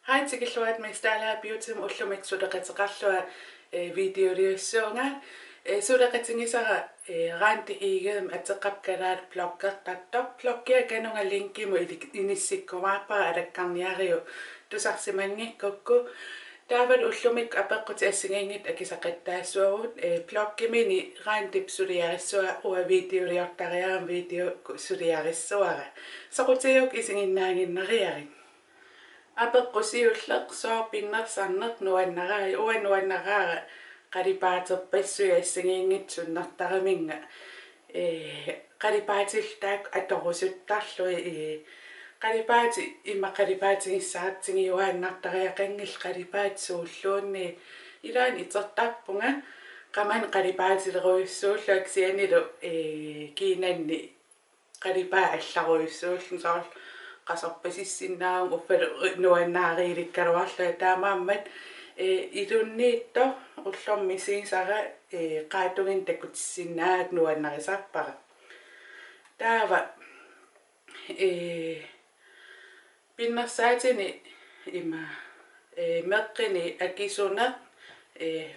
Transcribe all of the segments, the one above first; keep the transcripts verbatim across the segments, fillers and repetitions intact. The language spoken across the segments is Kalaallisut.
Hej, tikilluarit Miss Dalager Beautymut. Ullumi suleqateqarlunga, eh, videoliussuunga. Eh, suleqatigisara, eh, Randi Egedemik ateqarpoq, kalaaleq bloggertartoq. Bloggia kanunga linkimut ili-, inissikkumaarpara alakkarniariuk tusarsimanngikkukku. Taavalu ullumikkut apeqqutit assigiinngitsut akisaqattaassuagut, eh, bloggimini Randip suliarissavaa, uanga videoliortariarama videokkut suliarissavara. Soqutigigukku isiginnaaginnariarit. Apeqqut siulleq: Sooq pinnersarneq nuannarai? Uanga nuannaraara qalipaaterpassuit assigiinngitsut sunnertaraminnga. Ee, qalipaatillu taakku atorusuttarlugit, ee, qalipaatit ima qalipaatigissaartigiuaannartariaqanngillat, qalipaatit suulluunniit. Ilaanni itertarpunga qamani qalipaatilerujussuullunga, kisiannili, ee, kiinanni qalipaat allarujussuulluni, soorlu qasorpasissinnaavunga, uffalu nuannaarilikkaluarlunga. Taamaammat, ee, ilunniittoq ullormi misigisara, ee, qaatuginnaq takutissinnaagakku nuannarisarpara. Taava, ee, pinnersaatini ima, ee, meqqini akisuneq, ee,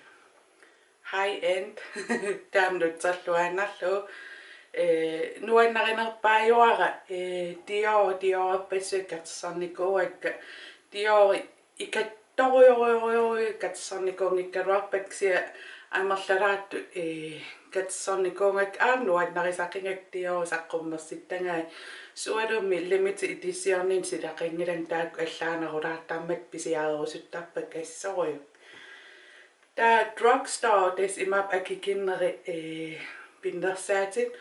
high end, taama nutserluaannarlugu. Ee, nuannarinerpaajuara, ee, Dior, Diorerpassuit katersarnikuuakka. Dior ikattorujorujorujussuit katersarnikuunngikkaluarpakka, kisianni amerlalaartut, ee, katersarnikuugakku aamma nuannarisaqigakku Dior saqqummersittagaat. Sualummik limited editioninut silaqanngilanga, taakku allaanerulaartarmata pisiarerusuttarpakka assorujuk. Taava Drugstore, tassa imaappoq akikinnerit, ee, pinnersaatit.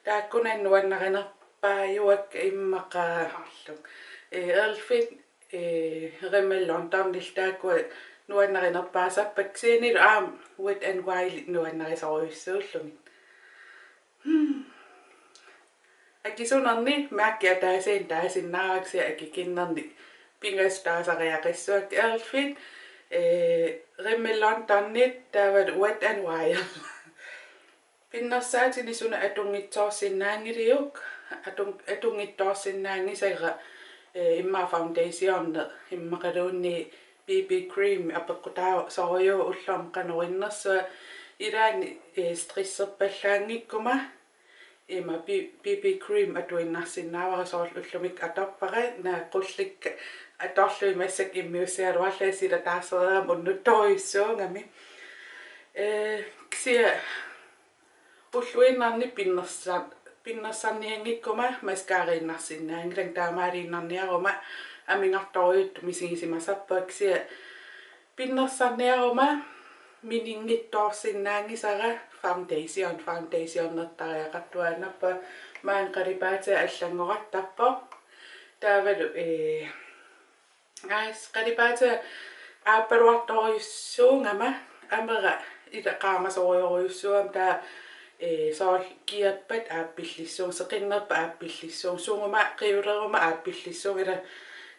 Taakkunannga nuannarinerpaajuakka immaqa arluk. Ee, Elfit, ee, Rimmel Londonillu taakkua nuannarinerpaasarpakka, kisiannili aamma Wet n Wild nuannarisorujussuullugit. Hmm. Akisunerni mærkit ataasiinnaq taasinnaavara, kisianni akikinnerni pingasut taasariaqassavakka: Elfit, ee, Rimmel Londonit, taavalu Wet n Wild. Pinnersaatini suna atunngitsoorsinnaanngiliuk? Atun-, atunngitsoorsinnaanngisara, ee, immaqa foundationi immaqaluunniit B B cream apeqqutaasorujuuvoq ullormi qanoq innersua. Ilaanni, ee, stresserpallaanngikkuma ima B-, B B cream atuinnarsinnaavara, soorlu ullumikkut atorpara, naak qullikka atorlugit massakkut immiussigaluarlunga, sila taarsereerama unnuttorujussuugami. Ee, kisianni ulluinnarni pinnersa-, pinnersarnianngikkuma mascarainnarsinnaanngilanga, taamaaliinnarniaruma amigartorujuttut misigisimasarpunga, kisianni pinnersarniaruma mininngitsoorsinnaanngisara foundation, foundationertariaqartuaannarpunga. Maani qalipaatia allanngorartarpoq. Taavalu, ee, ais, qalipaatiga aappaluartorujussuugama, amera ila qaamasorujorujussuugama, taava, ee, soorlu kiappat aappillissuunga, seqinnerpat aappillissuunga, sunguma qiuleruma aappillissuunga, ila,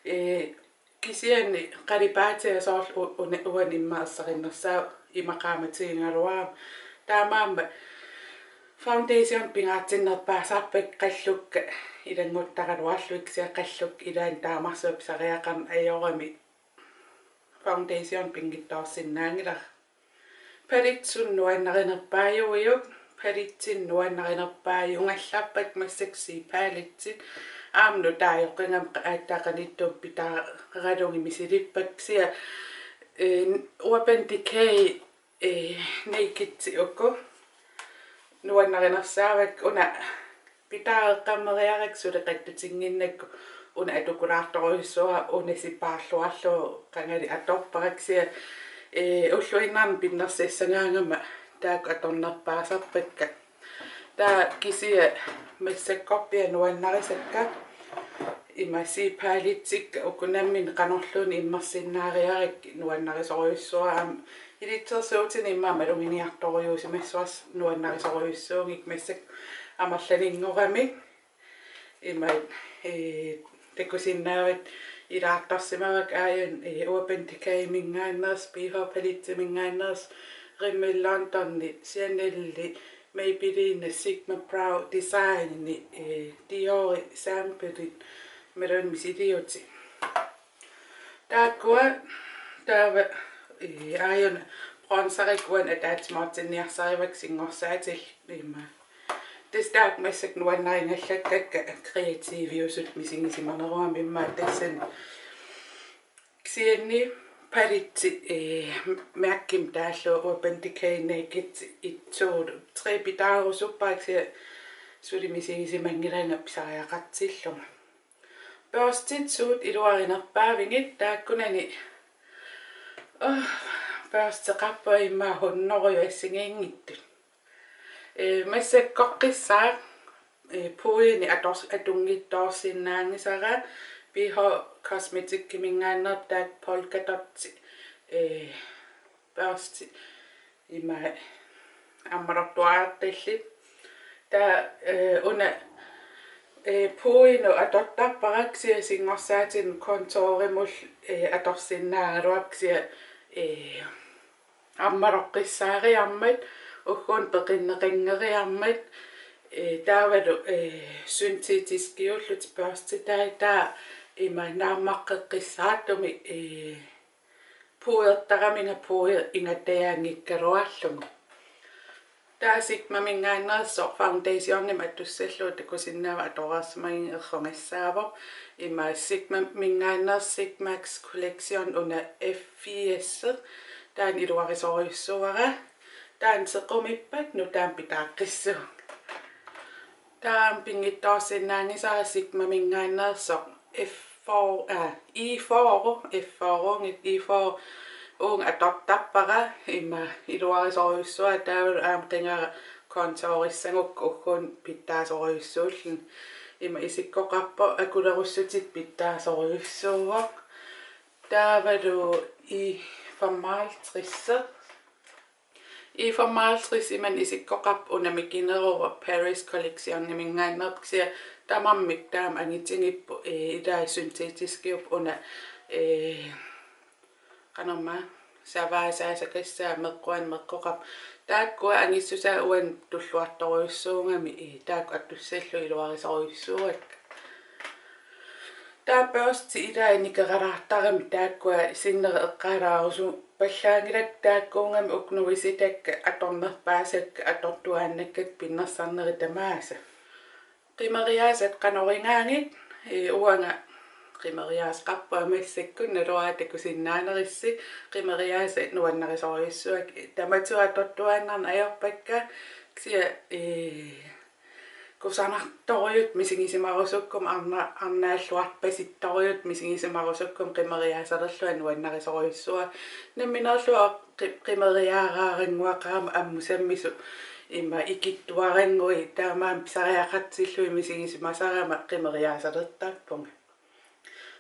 ee, kisianni qalipaatiga soorlu u-, una-, uani immaqa ersarinnersaavoq ima qaamatigigaluarama. Taamaammat foundation pingaartinnerpaasarpakka qallukka ilannguttaraluarlugit, kisianni qallukka ilaanni taamarsuaq pisariaqarneq ajorami foundation pinngitsoorsinnaanngilara. Palettit suna nuannarinerpaajuiuk? Palettinik nuannarinerpaajugallarpakka massakkut Z Palettit. Aamma nutaajoqigama qa-, aatsaat qanittumut pitaaralugit misilippakka, kisianni, ee, Urban Decay, ee, Nakedit uku nuannarinersaavakka. Una pitaareqqammeriarakku suleqattutinnginnakku una atukulaartorujussuara, una sipaarluarlugu qangali atorpara, kisianni, ee, ulluinnarni pinnersassagaangama taakku atornerpaasarpakka. Taava kisianni massakkorpiaq nuannarisakka ima Z Palettikka, uku nammineq qanorluunniit immersinnaariarakkit nuannarisorujussuara, aamma ilitsersuutini immaqa maluginiartorujussuusimassavarsi nuannarisorujussuunngikkunik, massakkut amerlaninngoramik. Ima, ee, takusinnaavat, ilaartorsimavakka aajuna, ee, Urban Decayminngaanneersoq, B H Paletteminngaanneersoq, Rimmel Londoni, Chaneli, Maybelline, Sigma Brow Designi, ee, Diori sampleit imaluunniit misiliutit. Taakkua taava, ee, aajuna bronzerit uani ataatsimoortinniarsarivakka singorsaatillit ima. Tassa taakku massakkut nuannarigallakka kreativiusut misigisimanerugamik immaqa tassani. Kisianni paletti, ee, mærkimik taallugu Urban Decay Naked et, to, tre pitaarusuppara kisianni suli misigisimanngilanga pisariaqartillunga. Børstit suut iluarinerpaavigit taakkunani, oh, børsteqarpunga immaqa hunnorujut assigiinngitsut. Ee, massakkoqqissaaq, ee, pudderi ators-, atunngitsoorsinnaanngisara B H Cosmeticsiminngaanneerpoq taakku polkadot, ee, børsti ima ammalortuarartallit. Taava, ee, una, ee, pudderinut atortarpara kisianni singorsaatinut contourimut, ee, atorsinnaagaluarpoq kisianni, ee, ammaloqqissaariarmat, ugguuna peqinneqanngeriarmat, ee, taavalu, ee, syntetiskiullutik børstitai taava ima naammaqqeqqissaartumik, ee, puddertaraminga pudderi ingattajaanngikkaluarlugu. Taava Sigmaminngaanneersoq foundationimik atussallugu takusinnaavat, atoreersimagiga errugassaavoq. Ima Sigmaminngaanneersoq Sigmax Collection una F firs. Taanna iluarisorujussuuara. Taanna sequmippat nutaamik pitaaqqissuunga. Taava pinngitsoorsinnaanngisara Sigmaminngaanneersoq F fyrre, aa, E fyrre, F fyrre, E fyrre uunga atortarpara, ima iluarisorujussuara taavalu aamma qingara contourissagukku ugguuna pitsaasorujussuulluni. Ima isikkoqarpoq, akulerussutit pitsaasorujussuuvoq. Taavalu E femoghalvtreds. E femoghalvtreds ima isikkoqarpoq, una mikineruvoq, Paris Collectioniminngaanneerpoq kisianni tamarmik taama angitigippoq, ee, ilai syntetiskiupput, una, ee, qanormaa, savaasaasakassaa meqquanik meqqoqarpoq. Taakkua angissusaat uani tulluartorujussuugamik, ee, taakku atussallugu iluarisorujussuuakka. Taava børsti ilai nikeralaartaramik taakkua sinneri eqqaalaarusupallaanngilakka, taakkuugamik uku nuisitakka atornerpaasakka atortuaannakkakka pinnersarnerit tamaasa. Qimeriaasat qanoq igaanngit, ee, uanga qimeriaaseqarpunga massakkut, naluara takusinnaanerissi, qimeriaasat nuannarisorujussuakka, ee, tamatigut atortuaannarneq ajorpakka, kisianni, ee, kusanartorujuttut misigisimarusukkuma, arna-, arnaalluarpasittorujuttut misigisimarusukkuma qimeriaasalerlunga nuannarisorujussuara. Nammineerlunga qi-, qimeriaaraarannguaqarama ammut sammisut ima ikittuaranngui, taamaammat pisariaqartillugit misigisimasarama qimeriaasalertarpunga.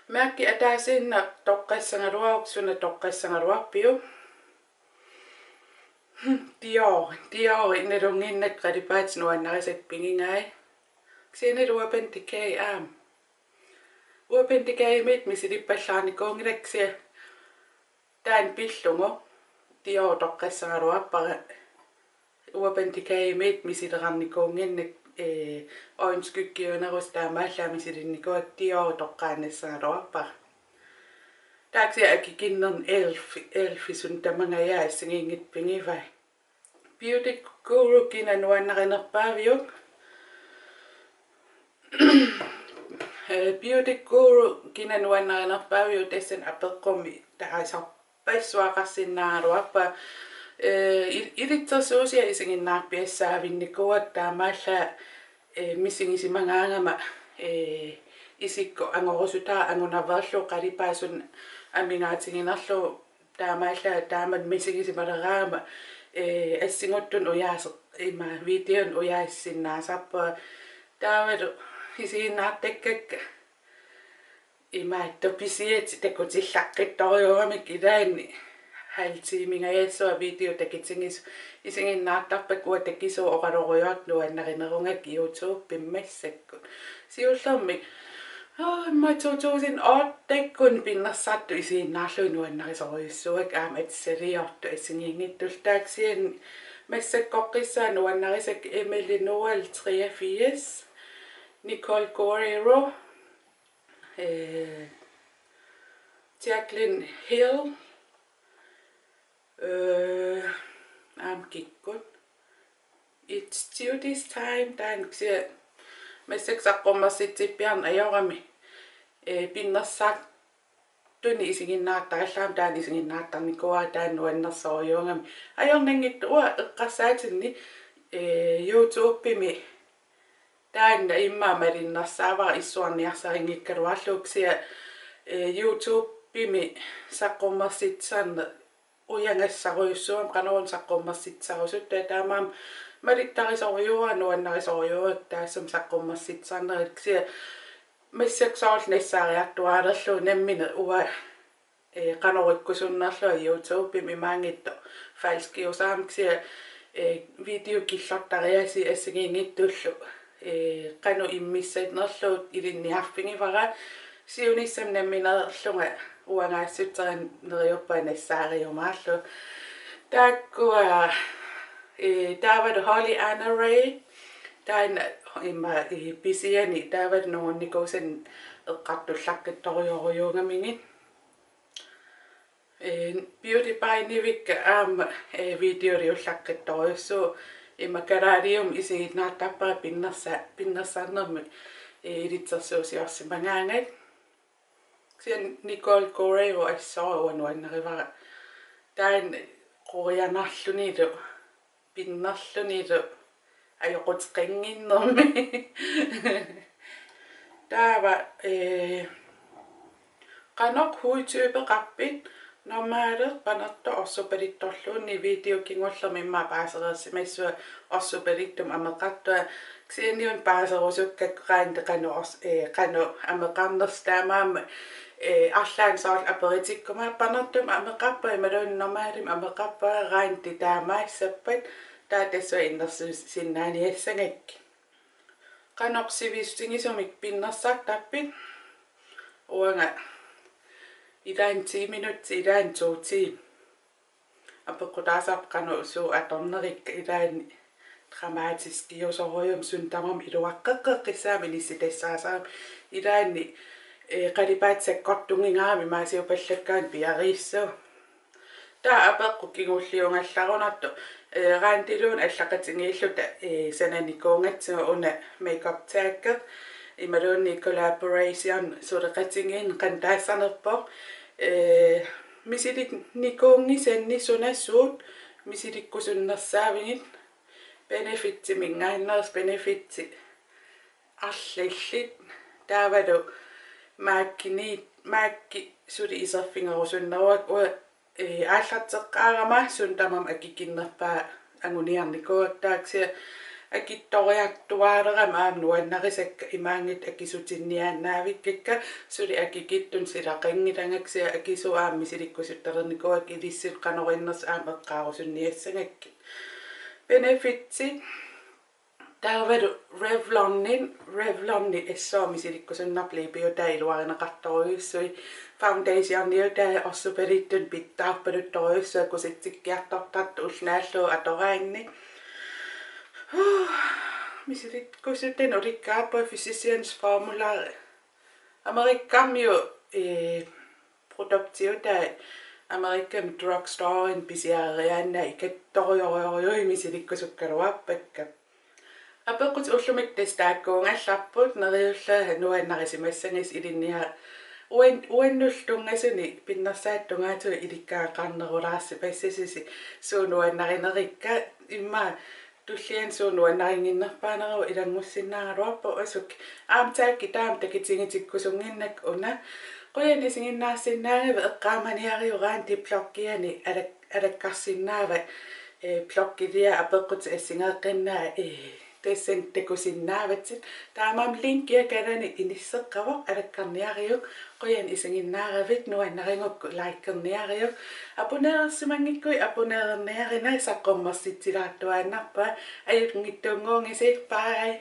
Mærki ataasiinnaq toqqassagaluarukku, suna toqqassagaluarpiuk? Dior, Dior nalunnginnakku qalipaatit nuannarisakka pigigai. Kisianni Urban Decay aamma. Urban Decaymit misilippallaarnikuunngilakka kisianni taanna pillugu Dior toqqassagaluarpara. Urban Decaymit misilerarnikuunnginnakku, ee, øjenskyggiunerusut taamaallaat misilinnikuuakka, Dior toqqaannassagaluarpara. Taava kisianni akikinnerni elf, elfisut tamangajaat assigiinngitsut pigivai. Beauty Guru kina nuannarinerpaaviuk? Ee, Beauty Guru kina nuannarinerpaaviuk, tassani apeqqummi taasarpassuaqarsinnaagaluarpara. Ee, il-, ilitsersuusiat isiginnaarpiassaavinnikuuakka taamaallaat, ee, misigisimagaangama, ee, isikkoq angorusutara angunaveerlugu, qalipaat suna amigaatiginerlugu, taamaallaat taamatut misigisimaleraangama, ee, assinguttunut ujaaseq, ima videonut ujaassinnaasarpunga. Taavalu isiginnaartakkakka imaattoq pisiat takutillaqqittorujuugamikku ilaanni halv timingajassuaq video takitigisoq, isiginnaartarpakka uanga takisuumik oqalorujoortut nuannarinerugakku YouTubemi massakkut. Siullermik, aa, immaqa to tusind otte-kkut pinnersartut isiginnaarlugit nuannarisorujussuakka aamma atisaliortut assigiinngitsullu. Taava kisianni massakkoqqissaaq nuannarisakka Emily Noel treogfirs, Nicole Guerriero, ee, Jaclyn Hill. Øh, aamma kikkut. It's Judy's time, taanna kisianni massakkut saqqummersitsippiarneq ajorami. Øh, pinnersartunik isiginnaartarallaramik taanna isiginnaartarnikuuara, taanna nuannersorujuugami. Ajornanngitsoq uanga eqqarsaatinni, øh, YouTubemi taanna immaqa malinnaasavara issuarniarsarinngikkaluarlugu, kisianni, øh, YouTubemi saqqummersitsisarneq ujangassarujussuugami, qanoruna saqqummersitsisarusuttoq, taamaammat malittarisorujuuara, nuannarisorujuuara taassuma saqqummersitsisarnerit, kisianni massakkut soorlu nassaariartuaalerlugu nammineq uanga, øh, qanoq ikkusunnerlunga YouTubemi imaanngitsoq falskiusarama, kisianni, øh, video killortariaasii assigiinngitsullu, øh, qanoq immissanerlugu ilinniarfigivara, siunissami nammineerlunga uangaassutserineq neriuppunga nassaariumaarlugu. Taakkua, øh, taavalu Holly Anna Rae, taanna immaqa, øh, pisiani taavalu nungunnikuusani eqqartullaqqittorujorujuugamigit. Øh, Beauty by Nivikka aamma, øh, videoliullaqqittorujussuuvoq, immaqa kalaaliummi isiginnaartarpara pinnersa-, pinnersarnermik, øh, ilitsersuusiorsimagaangat. Kisianni Nicole Corey-vo assut uanga nuannarivara. Taanna qorianarlunilu, pinnerlunilu, ajoquteqannginnermi. Taava, øh, qanoq hudtypeqarpit, normali, panertoq, orsupalittorluunniit, video kingullermi immaqa paasereersimassava orsupalittumik ameqartunga. Kisianni una paaserusukkakku randi qanoq ors-, øh, qanoq ameqarnersoq, taamaammat, øh, arlaannik soorlu aperitikkuma panertumik ameqarpunga imaluunniit normalimik ameqarpunga, randi taamaassappat taava tassunga innersuussinnaaniassagakkit. Qanoq sivisutigisumik pinnersartarpit? Uanga ilaanni ti minutsit, ilaanni to timer. Apeqqutaasarpoq qanoq suut atornerikka, ilaanni dramatiskiusorujummik, suut tamarmik iluaqqeqqeqqissaammat inissitassaasarami, ilaanni, øh, qalipaatit sakkortunngigaangamik imaasiupallakkaanni piariissut. Taava apeqqut kingulliugallarunartoq, øh, randiluunniit allaqatigiilluta, øh, sananikuugatsigu una makeup tagger, imaluunniit collaboration suleqatigiinneq qanoq taassanerpoq, øh, misilinnikuunngisanni suna suut misilikkusunnersaavigit, Benefitsiminngaanneersut, Benefitsit arlallit, taavalu MAC-ini, MAC-i suli iserfigerusunneruara, uanga, øh, aallarteqqaarama suut tamarmik akikinnerpaat anguniarnikuuakka, taava kisianni akitsoriartuaalerama aamma nuannarisakka, imaanngitsoq akisutinniaannaavikkakka, suli akikitsunik silaqanngilanga, kisianni akisuut aamma misilikkusuttalernikuuakka, ilissi qanoq innersoq aamma eqqaarusunniassagakkit. Benefitsit, taavalu Revlonit, Revloni assut misilikkusunnarpoq, lipiutai iluarineqartorujussuit, foundationiutai orsupalittunik pitsaarpaluttorujussuit, kusitsikkiartortartut ulloq naallugu atoraanni. Misilikkusuttat ulikkaarput, Physicians Formula, Amerikamiut, øh, produktiutai Amerikami drugstore-imi pisiareriaannaat ikattorujorujorujui misilikkusukkaluarpakka. Apeqqutit ullumikkut tassa taakkuugallarput, neriullunga nuannarisimassagisi ilinniagaq. Uan-, uannullu tunngasunik pinnersaatit tungaatigut ilikkagaqarnerulaarsimassasusi suut nuannarinerikka, immaqa tulliani suut nuannarinnginnerpaaneruvoq ilanngussinnaaruarput, asuki. Aamma taakku taama takitigitikkusunnginnakku una. Qujanaq isiginnaarsinnaagavit, eqqaamaniariuk randi bloggiani alak-, alakkarsinnaavat, øh, bloggiliat apeqqutit assigeeqqinnaat, øh, tassani takusinnaavatit. Taamaammat linkia kalaallit inisseqqavoq, alakkarniariuk. Qujanaq isiginnaaravit, nuannarigukku likerniariuk. Abonnerersimanngikkuit abonnererniarina, saqqummersitsilaartuaannarpunga. Ajunngitsunnguugisi, bye.